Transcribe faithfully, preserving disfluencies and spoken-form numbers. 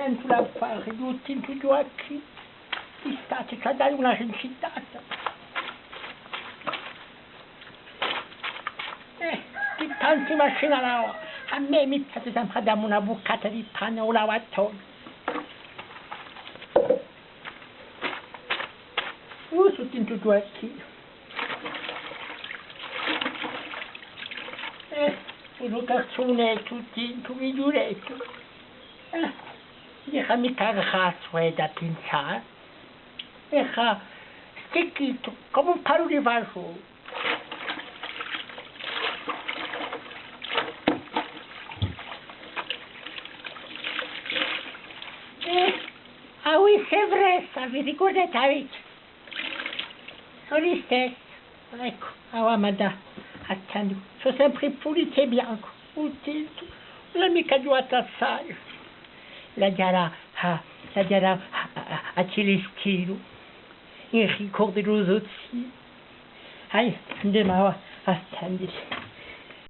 Tantu l'affare, u tintu Ghjuacchì, d'istati ci hà da dà una rincitata. Eh, chì tanti machinali, à mè mi piace sempre à dà mi una buccata di pane à u lavatore. Uh, sò tintu Ghjuacchì. Eh, sò cartuni, tintu, mi ghjuretu. Eh, mi fà micca grazu, eh, da pinsà. Era sticchitu, cum'è un paru di fasgiolu. Eh, ah oui, c'est vrai, ça, vi ricurdate, ah oui. Sò listessi. Eccu, avà m'hà da attende. Sò sempre puliti è bianchi. U tintu, ùn l'hà micca ghjuvatu assai. L'aghju da, ah, l'aghju da, ah, ah, ah, à Celestinu, in ricordu di u so ziu. Aiò, andemu à, à attende.